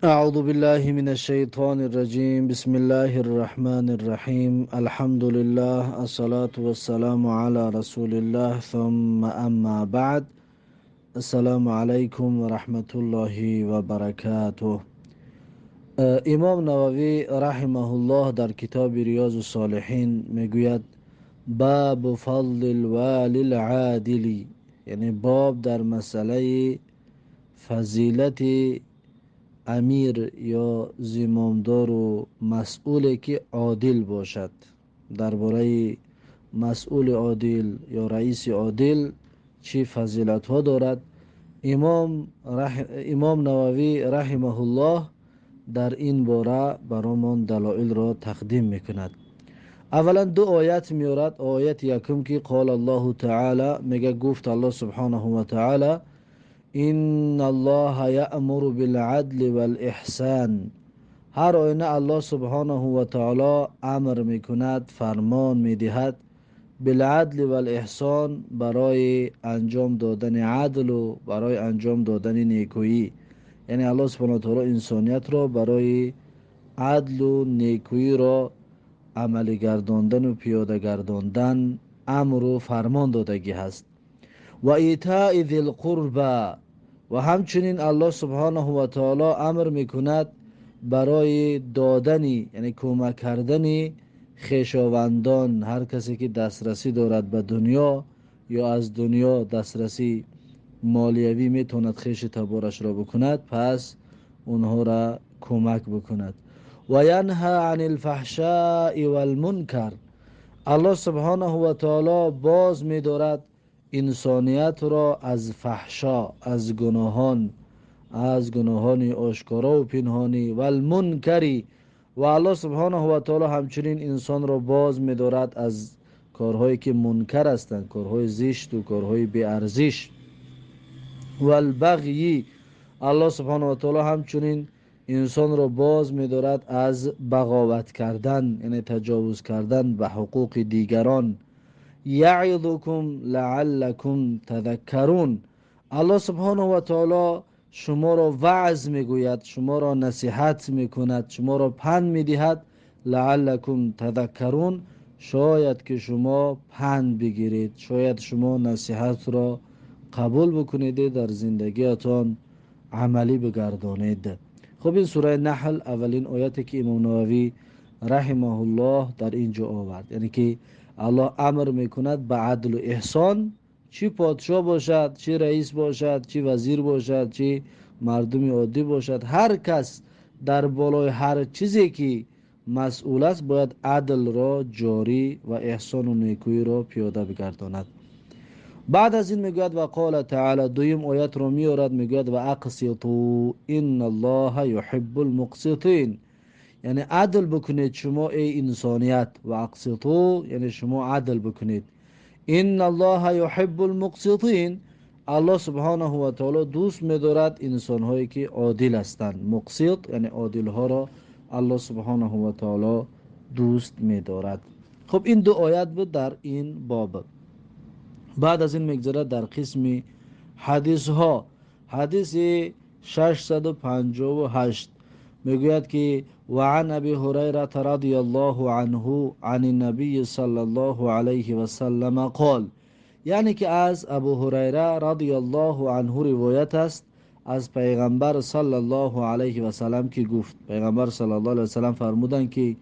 أعوذ بالله من الشيطان الرجيم. بسم الله الرحمن الرحيم. الحمد لله، الصلاة والسلام على رسول الله، ثم أما بعد. السلام عليكم ورحمة الله وبركاته. امام نووی رحمه الله در کتاب ریاض الصالحین میگوید: باب فضل الوالی العادل، یعنی باب در مسئله فضیلت امیر یا زمامدار و مسئول که عادل باشد. درباره مسئول عادل یا رئیس عادل چی فضیلت ها دارد، امام نووی رحمه الله در این باره برایمان دلایل را تقدیم میکند. اولا دو آیت میارد. آیت یکم که قال الله تعالی، میگه گفت الله سبحانه و تعالی: ان الله یأمر بالعدل والاحسان. هر آینه الله سبحانه و تعالی امر میکند، فرمان میدهد، بالعدل والاحسان، برای انجام دادن عدل و برای انجام دادن نیکویی. یعنی الله سبحانه و تعالی انسانیت را برای عدل و نیکویی را عملی گرداندن و پیاده گرداندن امر و فرمان دادگی هست. و ایتاء ذی القربى، و همچنین الله سبحانه و تعالی امر میکند برای دادنی، یعنی کمک کردن خویشاوندان. هر کسی که دسترسی دارد به دنیا یا از دنیا دسترسی مالیوی میتواند خویش تبارش را بکند، پس اونها را کمک بکند. و ینهى عن الفحشاء والمنکر، الله سبحانه و تعالی باز می‌دارد انسانیت را از فحشا، از گناهان، از گناهان آشکارا و پنهانی، و المنکری، و الله سبحانه و تعالی همچنین انسان را باز می‌دارد از کارهایی که منکر هستند، کارهای زشت و کارهای بی‌ارزش. و البغی، الله سبحانه و تعالی همچنین انسان را باز می‌دارد از بغاوت کردن، یعنی تجاوز کردن به حقوق دیگران. یعظکم لعلکم تذکرون، الله سبحانه و تعالی شما را وعظ میگوید، شما را نصیحت میکند، شما را پند میدهد. لعلکم تذکرون، شاید که شما پند بگیرید، شاید شما نصیحت را قبول بکنید، در زندگیتان عملی بگردانید. خب این سوره نحل اولین آیتی که امام نووی رحمه الله در اینجا آورد، یعنی که الله امر میکند به عدل و احسان، چی پادشاه باشد، چی رئیس باشد، چی وزیر باشد، چی مردم عادی باشد، هر کس در بالای هر چیزی که مسئول است باید عدل را جاری و احسان و نیکویی را پیاده بگرداند. بعد از این میگوید و قال تعالی، دویم آیت را میارد، میگوید و اقسطوا ان الله یحب المقسطین، یعنی عدل بکنید شما ای انسانیت. و اقسطوا یعنی شما عدل بکنید. ان الله یحب المقسطین، الله سبحانه و تعالی دوست می‌دارد انسان‌هایی که عادل هستند. مقسط یعنی عادل‌ها را الله سبحانه و تعالی دوست می‌دارد. خب این دو آیت بود در این باب. بعد از این می‌گذرد در قسم حدیث ها. حدیث 658 میگوید که و عن ابی هریره رضی الله عنه عن النبی صلی الله علیه و سلم قال، یعنی که از ابو هریره رضی الله عنه روایت است از پیغمبر صلی الله علیه و سلم که گفت، پیغمبر صلی الله علیه و سلم فرمودند که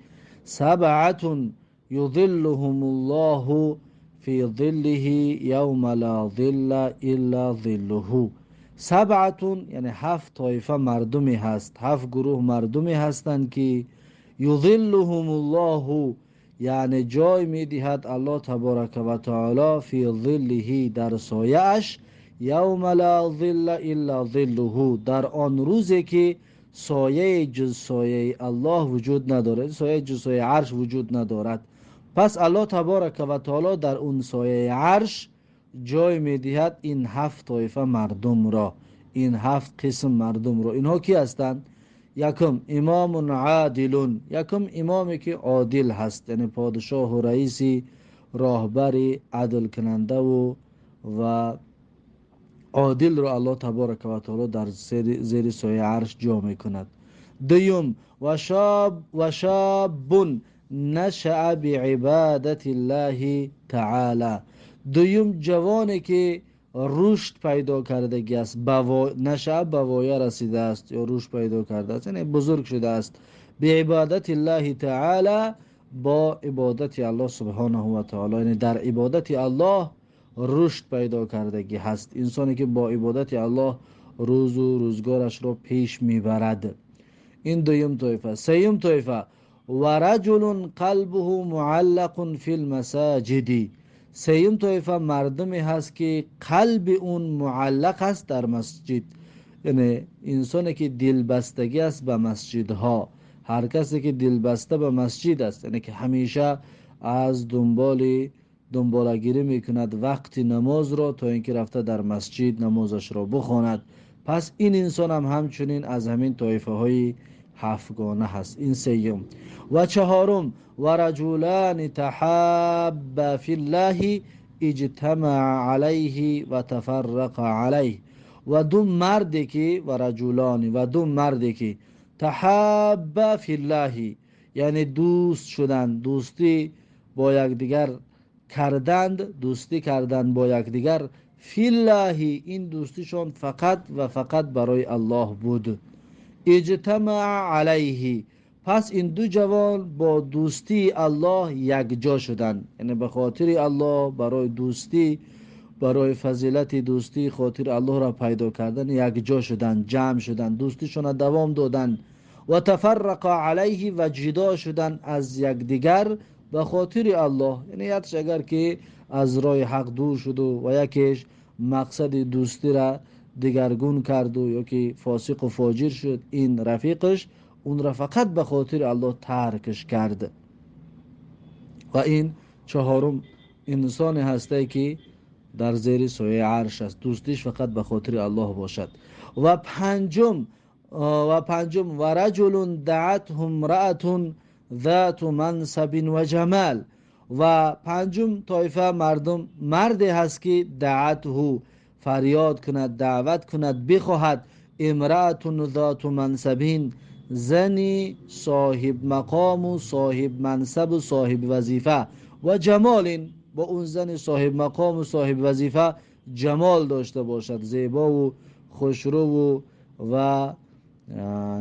سبعة یظلهم الله فی ظله یوم لا ظل الا ظله. سبعة یعنی هفت طایفه مردمی هست، هفت گروه مردمی هستند که یظلهم الله، یعنی جای میدهد الله تبارک و تعالی، فی ظله در سایه اش، یوم لا ظل الا ظله، در آن روزی که سایه جز سایه الله وجود ندارد، سایه جز سایه عرش وجود ندارد. پس الله تبارک و تعالی در اون سایه عرش جای میدهد این هفت طایفه مردم را، این هفت قسم مردم را. اینها کی هستند؟ یکم امام عادل، یکم امامی که عادل هست، یعنی پادشاه و رئیسی، راهبری عدل کننده و عادل را الله تبارک و تعالی در زیر سایه عرش جا میکند. Дуюм, ва шабун нашаа биибадати ллаҳи таъала. Дуюм, ҷавоне ки рушд пайдо кардагӣ аст, нашаа ба воя расидааст ё рушд пайдо кардааст, яъне бузург шудааст, биибадати ллаҳи таъала, бо ибодати Аллоҳ субҳонаҳу ва таъала, яъне дар ибодати Аллоҳ рушд пайдо кардагӣ ҳаст. Инсоне ки бо ибодати Аллоҳ рӯзу рӯзгорашро пеш мебарад. Ин дуюм тоифа. Сеюм тоифа, ва раҷулун қалбуҳу муаллақун фил масаҷиди. Сеюм тоифа мардуме ҳаст ки қалби он муаллақ аст дар масҷид, яъне инсоне ки дилбастагӣ аст ба масҷидҳо. Ҳар касе ки дилбаста ба масҷид аст, яъне ки ҳамеша аз дунболагирӣ мекунад вақти намозро то инки рафта дар масҷид намозашро бихонад. Пас ин инсон ҳам ҳамчунин аз ҳамин тоифаҳои ҳафтгона ҳаст. Ин сеюм. Ва чаҳорум, ва раҷулани таҳабба филлаҳи иҷтамаа алайҳи ва тафаррақа алайҳ. Ва ду марде ки, ва раҷулани, ва ду марде ки таҳабба филлаҳи, яъне дӯст шуданд, дӯстӣ бо якдигар карданд, дӯстӣ карданд бо якдигар, филлаҳи, ин дӯстишон фақат ва фақат барои Аллоҳ буд. Иҷтамаа алайҳи, пас ин ду ҷавон бо дӯстии Аллоҳ якҷо шуданд, яъне ба хотири Аллоҳ, барои дӯстӣ, барои фазилати дӯстӣ, хотири Аллоҳро пайдо кардан якҷо шуданд, ҷамъ шуданд, дӯстишонро давом доданд. Ва тафаррақа алайҳи, ва ҷудо шуданд аз якдигар ба хотири Аллоҳ. Яъне якеш агар ки аз роҳи ҳақ дур шуду ва якеш мақсади дӯстиро дигаргун карду ё ки фосиқу фоҷир шуд, ин рафиқаш онро фақат ба хотири Аллоҳ таркш кард. Ва ин чаҳорум инсоне ҳастае ки дар зери сояи арш аст, дӯстиш фақат ба хотири Аллоҳ бошад. Ва панҷум, ва раҷулун даатҳу имраатун ذات منصب و جمال. و پنجم طایفه مردم مردی هست که دعته، فریاد کند، دعوت کند، بخواهد، امرأة ذات منصبین، زنی صاحب مقام و صاحب منصب و صاحب وظیفه، و جمال، با اون زن صاحب مقام و صاحب وظیفه جمال داشته باشد، زیبا و خوشرو و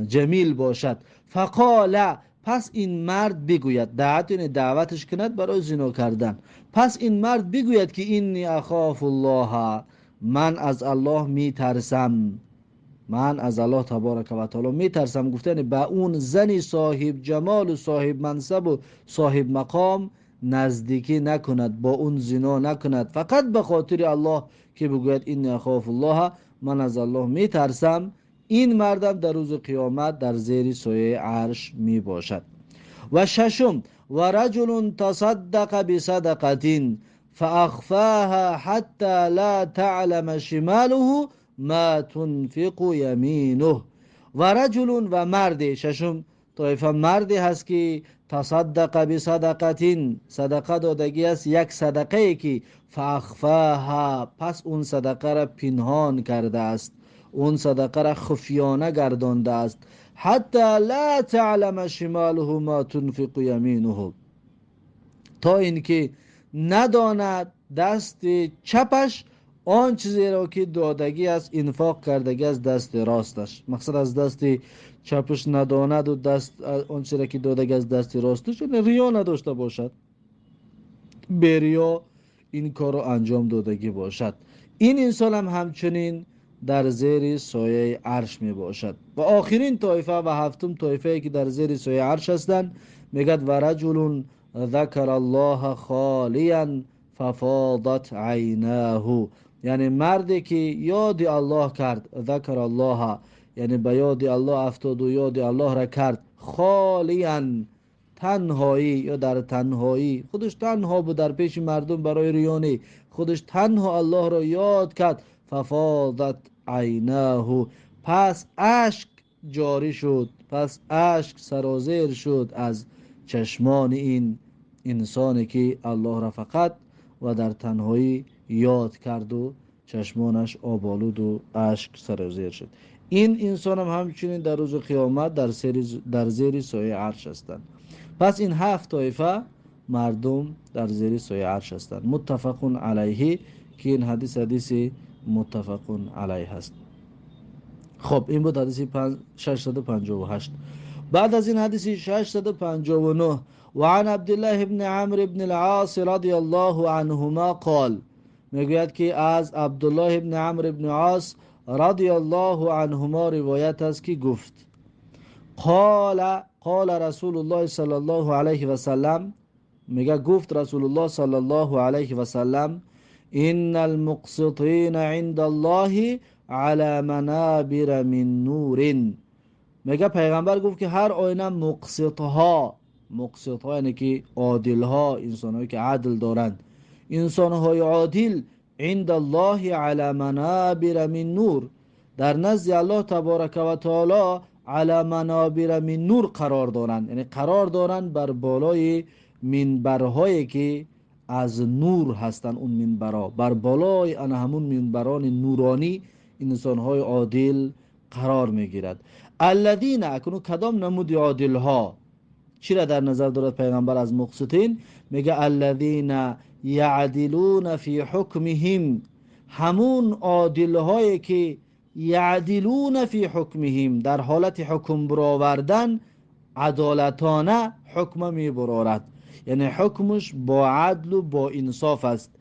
جمیل باشد. فقال، پس این مرد بگوید، دعوت یعنی دعوتش کند برای زنا کردن، پس این مرد بگوید که اینی اخاف الله، من از الله میترسم، من از الله تبارک و تعالی میترسم. گفتن به اون زنی صاحب جمال و صاحب منصب و صاحب مقام نزدیکی نکند، با اون زنا نکند، فقط به خاطر الله که بگوید اینی اخاف الله، من از الله میترسم. این مردم در روز قیامت در زیر سایه عرش می باشد. و ششم، و رجل تصدق بصدقة فأخفاها حتى لا تعلم شماله ما تنفق يمينه. و رجل، و مرد، ششم طایفه مردی هست که تصدق بصدقة، صدقه دادگی است، یک صدقه ای که فأخفاها، پس اون صدقه را پنهان کرده است، اون صدقه را خفیانه گردانده است، حتی لا تعلم شماله ما تنفق یمینه، تا اینکه نداند دست چپش آن چیزی را که دادگی است، انفاق کردگی از دست راستش. مقصد از دست چپش نداند و دست آن چیزی را که دادگی از دست راستش، یعنی ریا نداشته باشد، به ریا این کار را انجام دادگی باشد. این انسان هم همچنین در زیر سایه عرش می باشد. و آخرین طایفه و هفتم طایفه که در زیر سایه عرش هستند، میگد و رجل ذکر الله خالیا ففاضت عیناه، یعنی مردی که یاد الله کرد، ذکر الله یعنی به یاد الله افتاد و یاد الله را کرد، خالیا تنهایی یا در تنهایی، خودش تنها بود در پیش مردم برای ریانی، خودش تنها الله را یاد کرد، ففاضت عیناه، پس اشک جاری شد، پس اشک سرازیر شد از چشمان این انسانی که الله را فقط و در تنهایی یاد کرد و چشمانش آبالود و اشک سرازیر شد. Ин инсон ҳам ҳамчунин дар рӯзи қиёмат дар зери сояи арш ҳастанд. Пас ин ҳафт тоифа мардум дар зери сояи арш ҳастанд. Муттафақун алайҳи, ки ин ҳадис ҳадиси муттафақун алайҳ аст. Хоб, ин буд ҳадиси 658. Баъд аз ин ҳадиси 659: وعن عبد الله بن عمرو بن العاص رضي الله عنهما قال، میگوید که از عبدالله ابن عمرو ابن عاص رضی الله عنهما روایت است که گفت: قال قال رسول الله صلی الله علیه و سلم، میگه گفت رسول الله صلی الله علیه و سلم: ان المقسطین عند الله على منابر من نور. میگه پیغمبر گفت که هر آینه مقسطها، مقسطها یعنی که عادلها، انسانهایی که عدل دارند، انسانهای عادل، عند الله على منابر من نور، در نزد الله تبارک و تعالی على منابر من نور قرار دارند، یعنی قرار دارند بر بالای منبرهایی که از نور هستند. اون منبرها، بر بالای ان همون منبران نورانی انسانهای عادل قرار میگیرد. الذین، اکنون کدام نمود عادلها چی را در نظر دارد پیغمبر از مقسطین؟ میگه الذین یعدلون فی حکمهم، همون عادلهایی که یعدلون فی حکمهم، در حالت حکم برآوردن عدالتانه حکم می برارد، یعنی حکمش با عدل و با انصاف است.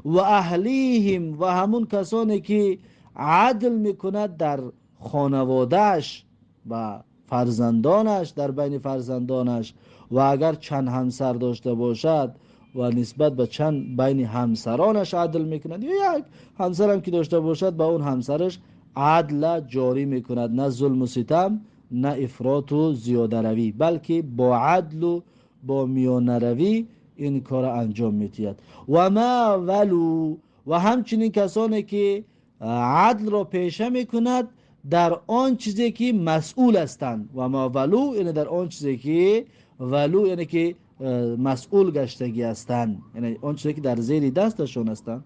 و اهلیهم، و همون کسانی که عدل میکند در خانوادهش و فرزندانش، در بین فرزندانش، و اگر چند همسر داشته باشد و نسبت به چند بین همسرانش عدل میکند، یا یک همسرم که داشته باشد با اون همسرش عدل جاری میکند، نه ظلم و ستم، نه افراط و زیاده روی، بلکه با عدل و با میانه روی این کار انجام میدهد. و ما ولو، و همچنین کسانی که عدل را پیشه میکند در آن چیزی که مسئول هستند. و ما ولو یعنی در آن چیزی که ولو یعنی که مسئول گشتگی هستند، یعنی آن چیزی که در زیر دستشون هستند،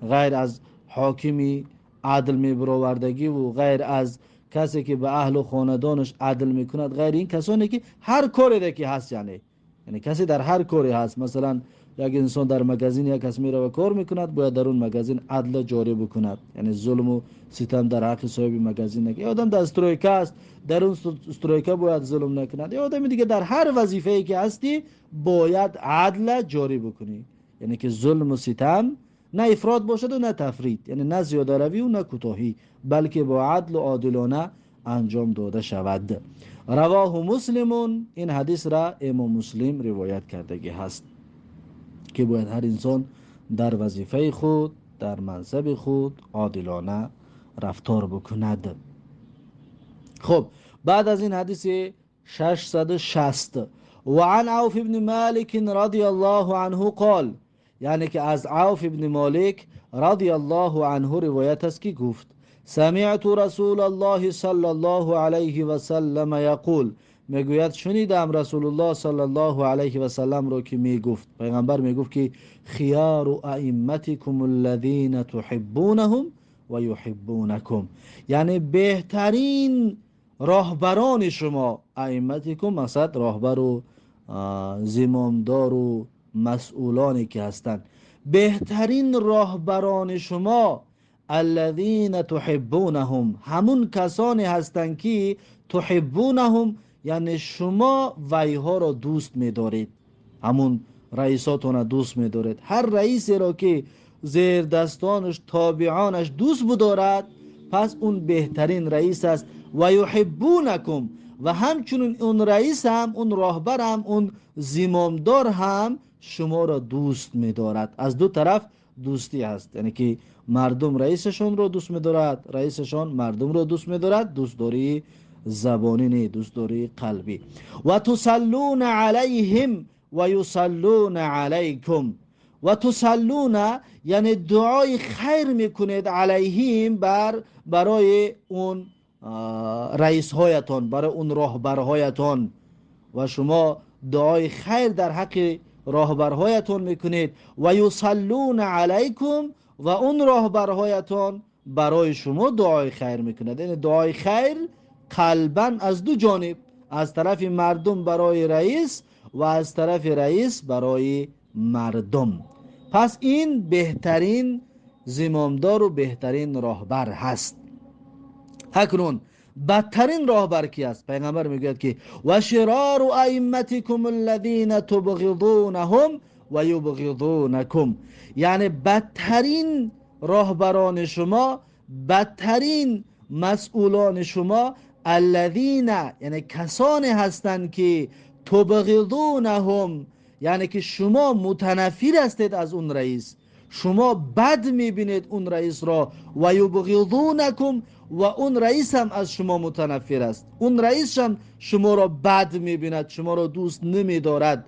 غیر از حاکمی عدل میبراوردگی و غیر از کسی که به اهل و خاندانش عدل میکند، غیر این کسانی که هر کاری که هست، یعنی کسی در هر کاری هست. مثلا یک انسان در مگزین یک کس میره و کار میکند، باید در اون مگزین عدل جاری بکند، یعنی ظلم و ستم در حق صاحب مگزین نکنه. آدم در استرویکا است، در اون استرویکا باید ظلم نکند. یه آدم دیگه در هر وظیفه‌ای که هستی باید عدل جاری بکنی، یعنی که ظلم و ستم نه افراط باشد و نه تفرید، یعنی نه زیاده روی و نه کوتاهی، بلکه با عدل و عادلانه انجام داده شود. رواه مسلم، این حدیث را امام مسلم روایت کردگی هست که باید هر انسان در وظیفه خود، در منصب خود عادلانه رفتار بکند. خب بعد از این حدیث 660: و عن عوف ابن مالک رضی الله عنه قال، یعنی که از عوف ابن مالک رضی الله عنه روایت است که گفت: سمعت رسول الله صلی الله علیه و سلم یقول، میگوید شنیدم رسول الله صلی الله علیه و سلم رو که میگفت، پیغمبر میگفت که خیار ائمتکم الذین تحبونهم و یحبونکم، یعنی بهترین راهبران شما، ائمتکم مقصد راهبر و زمامدار و مسئولانی که هستند، بهترین راهبران شما الذین تحبونهم، همون کسانی هستند که تحبونهم یعنی شما ویها را دوست می‌دارید، همون رئیساتون را دوست می‌دارید. هر رئیسی را که زیر دستانش تابعانش دوست بدارد پس اون بهترین رئیس است. و یحبونکم، و همچنین اون رئیس هم، اون راهبر هم، اون زمامدار هم شما را دوست می‌دارد. از دو طرف دوستی هست، یعنی که مردم رئیسشون را دوست می‌دارد، رئیسشون مردم را دوست می‌دارد. دوستداری زبانی نه، دوستداری قلبی. و تصلون علیهم و یصلون علیکم، و تصلون یعنی دعای خیر میکنید، علیهم برای اون رئیس هایتان، برای اون راهبرهایتان، و شما دعای خیر در حق راهبرهایتان میکنید. و یصلون علیکم، و اون راهبرهایتان барои шумо дуои хайр мекунад. Яъне дуои хайр қалбан аз ду ҷониб, аз тарафи мардум барои раис ва аз тарафи раис барои мардум. Пас ин беҳтарин зимомдор ва беҳтарин роҳбар ҳаст. Акнун бадтарин роҳбар ки аст? Пайғамбар мегӯяд ки ва широру аимматикум аллазина тубғизунаҳум ва юбғизунакум, яъне бадтарин роҳбарони шумо, бадтарин масъулони шумо аллазина, яъне касоне ҳастанд ки тубғизунаҳум, яъне ки шумо мутанаффир ҳастед аз он раис, шумо бад мебинед он раисро, ва юбғизунакум, ва он раис ҳам аз шумо мутанаффир аст, он раис ҳам шуморо бад мебинад, шуморо дӯст намедорад.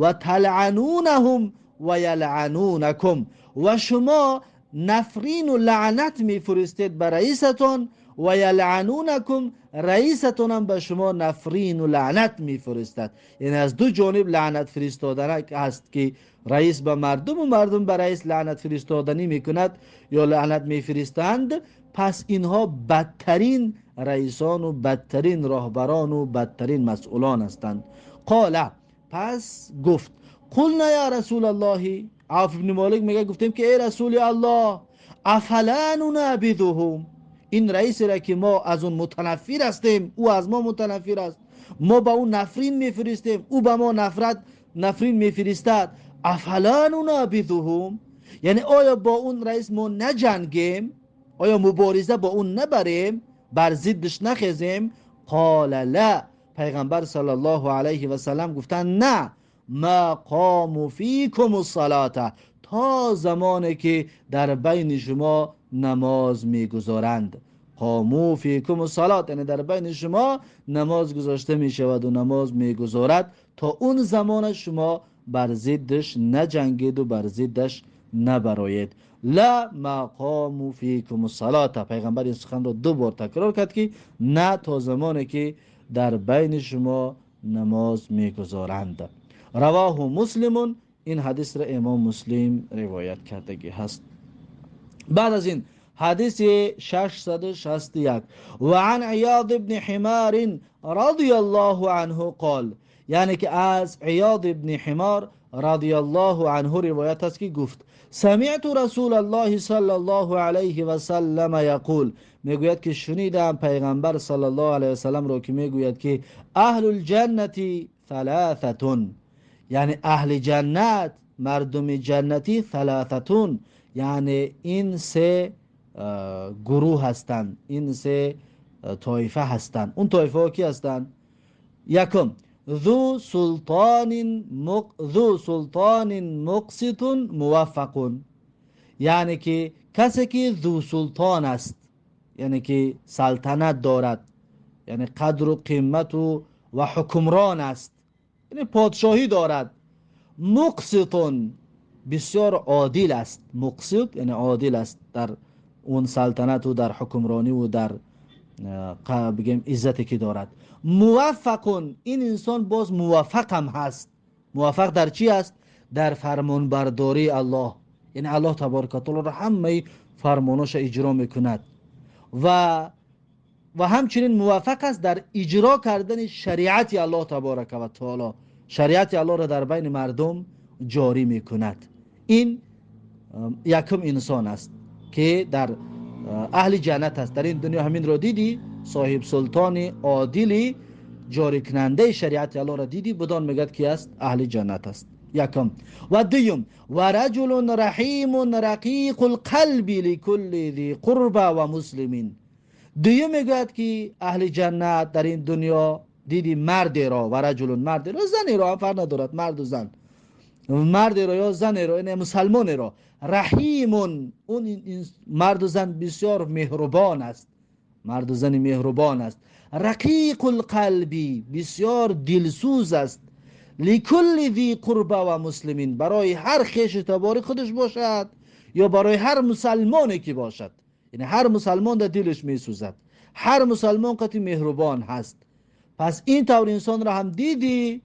Ва талъанунаҳум ва ялъанунакум, ва шумо нафрину лаънат мефиристед ба раисатон, ва ялъанунакум, раисатон ҳам ба шумо нафрину лаънат мефиристад. Яъне аз ду ҷониб лаънат фиристодан аст ки раис ба мардум ва мардум ба раис лаънат фиристоданӣ мекунад ё лаънат мефиристанд. Пас инҳо бадтарин раисон ва бадтарин роҳбарон ва бадтарин масъулон ҳастанд. Қола, пас гуфт қулна я расулаллоҳи, Авф ибни Молик мегӯяд гуфтем ки эй расули Аллоҳ, афала нунабидуҳум, ин раисеро ки мо аз он мутанаффир ҳастем, ӯ аз мо мутанаффир аст, мо ба ӯ нафрин мефиристем, ӯ ба мо нафрин мефиристад, афала нунабидуҳум, яъне оё бо он раис мо наҷангем, оё мубориза бо он набарем, бар зиддаш нахезем? Қола ла, пайғамбар саллаллоҳу алайҳи васаллам гуфтанд на, ма қому фикум ссалата, то замоне ки дар байни шумо намоз мегузоранд. Қому фикум ссалат, яъне дар байни шумо намоз гузошта мешавад ва намоз мегузорад, то он замона шумо бар зиддаш наҷангеду бар зиддаш набароед. Ла ма қому фикум ссалата, пайғамбар ин суханро ду бор такрор кард ки на, то замоне ки дар байни шумо намоз мегузоранд. Равоҳу муслимун, ин ҳадисро имом Муслим ривоят кардагӣ ҳаст. Баъд аз ин ҳадиси 661, ва ан Иёд ибни Ҳимор радияллоҳу анҳу қол, яъне ки аз Иёд ибни Ҳимор радияллоҳу анҳу ривоят аст ки гуфт самиъту расулаллоҳи саллаллоҳу алайҳи васаллама яқул, мегӯяд ки шунидам пайғамбар саллаллоҳу алайҳи васалламро ки мегӯяд ки аҳлул ҷаннати саласатун, яъне аҳли ҷаннат, мардуми ҷаннатӣ саласатун, яъне ин се гурӯҳ ҳастанд, ин се тоифа ҳастанд. Он тоифаҳо ки ҳастанд? Якум, ذو سلطان مقسط موفق، یعنی که کسی که ذو سلطان است، یعنی که سلطنت دارد، یعنی قدر و قیمت و حکمران است، یعنی پادشاهی دارد. مقسط، بسیار عادل است. مقسط یعنی عادل است در اون سلطنت و در حکمرانی و در بگیم عزتی که دارد. موفق، این انسان باز موفق هم هست. موفق در چی است؟ در فرمانبرداری الله، یعنی الله تبارک و تعالی را همه فرماناش اجرا میکند و همچنین موفق است در اجرا کردن شریعت الله تبارک و تعالی، شریعت الله را در بین مردم جاری میکند. این یکم انسان است که در اهل جنت است. در این دنیا همین را دیدی، صاحب سلطان عادلی جاری کننده شریعت الله را دیدی، بدان میگد که است اهل جنت است. یکم. و دوم، و رجل رحیم رقیق القلب لكل ذی قربى و مسلمین. دوم میگوید که اهل جنت در این دنیا دیدی مردی را، و رجل مردی را، زنی را هم فرق ندارد، مرد و زن، مردی را یا زنی را، یعنی مسلمان را، رحیم، اون مرد و زن بسیار مهربان است، مرد و زن مهربان است. رقیق القلبی، بسیار دلسوز است. لکل ذی قربى و مسلمین، برای هر خویش تباری خودش باشد یا برای هر مسلمانی که باشد، یعنی هر مسلمان در دلش میسوزد، هر مسلمان قطعی مهربان هست. پس این طور انسان را هم دیدی،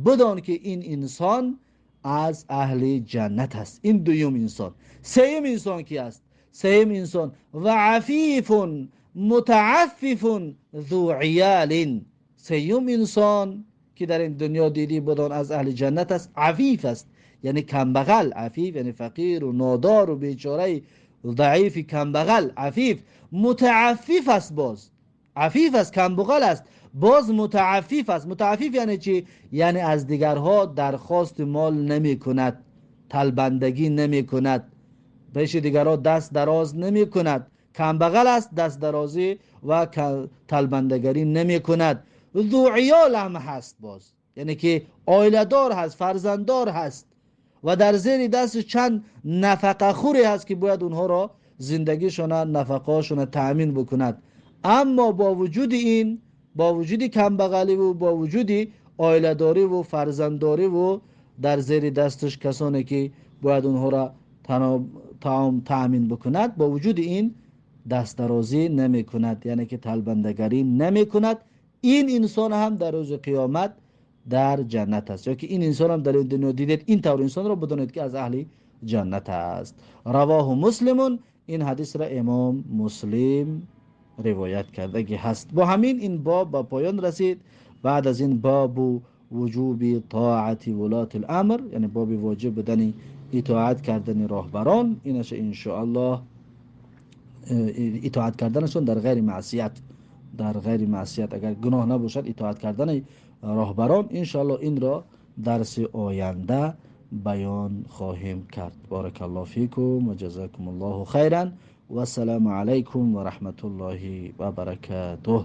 بدان که این انسان از اهل جنت است. این دوم انسان. سوم انسان کی است؟ Сеюм инсон ва афифун мутааффифун зу иялин. Сеюм инсон ки дар ин дунё дидӣ будон аз аҳли ҷаннат аст, афиф аст, яъне камбағал. Афиф яъне фақиру нодору бечораи заифи камбағал. Афиф мутааффиф аст, боз афиф аст, камбағал аст, боз мутааффиф аст. Мутааффиф яъне чӣ? Яъне аз дигарҳо дархости мол намекунад, талбандагӣ намекунад, пеши дигарҳо даст дароз намекунад. Камбағал аст, даст дарозӣ ва талбандагарӣ намекунад. Зу иёл ҳам ҳаст боз, яъне ки оиладор ҳаст, фарзанддор ҳаст ва дар зери дасташ чанд нафақахӯре ҳаст ки бояд онҳоро зиндагишона, нафақаҳошона таъмин бикунад. Аммо бо вуҷуди ин, бо вуҷуди камбағалӣ ва бо вуҷуди оиладорӣ ва фарзанддорӣ ва дар зери дасташ касоне ки бояд онҳоро таом таъмин бикунад, бо вуҷуди ин дастдарозӣ намекунад, яъне ки талбандагарӣ намекунад. Ин инсон ҳам дар рӯзи қиёмат дар ҷаннат аст. Ё ки ин инсон ҳам дар ин дунё дидед, ин тавр инсонро бидонед ки аз аҳли ҷаннат аст. Равоҳу муслимун. Ин ҳадисро имом Муслим ривоят кардагӣ ҳаст. Бо ҳамин ин боб ба поён расид. Баъд аз ин бобу вуҷуби тоати вулоти л-амр, яъне боби воҷиб будани итоат кардани роҳбарон, инаша иншоаллоҳ итоат карданашон дар ғайри маъсият, дар ғайри маъсият агар гуноҳ набошад итоат кардани роҳбарон, иншоаллоҳ инро дарси оянда баён хоҳем кард. Баракаллоҳу фикум ва ҷазакумуллоҳу хайран. Вассаламу алайкум ва раҳматуллоҳи ва баракатуҳ.